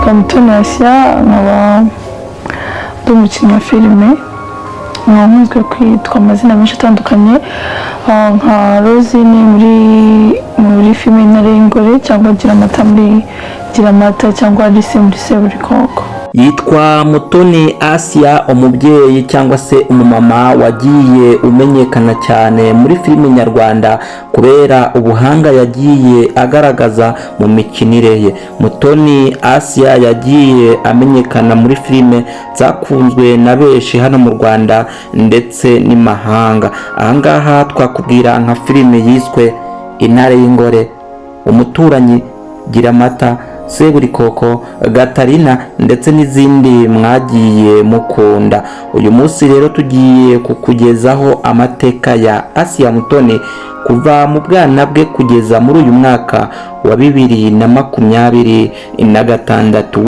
Nitwa Mutoni Asia, nkaba ndi umukinnyi wa filime, nkaba nkunzwe kwitwa amazina menshi atandukanye, nka Rosine muri filime Intare y'Ingore, cyangwa Gira Amata muri Gira Amata, cyangwa Alice muri Seburikoko. Yitwa Mutoni Asia, umubyeyi cyangwa se umumama wagiye umenyekana cyane muri filime nyarwanda kubera ubuhanga yagiye agaragaza mu mikinire ye. Mutoni Asia yagiye amenyekana muri filime zakunzwe na benshi hano mu Rwanda ndetse n'imahanga. Ahangaha twakubwira nka filime yiswe Intare y'Ingore, Umuturanyi, Gira Amata, Seburikoko, Gatarina ndetse n'izindi mwagiye mukunda. Uyu munsi rero tugiye kukugezaho amateka ya Asia Mutoni kuva mu bwana bwe kugeza muri uyu mwaka wa 2026.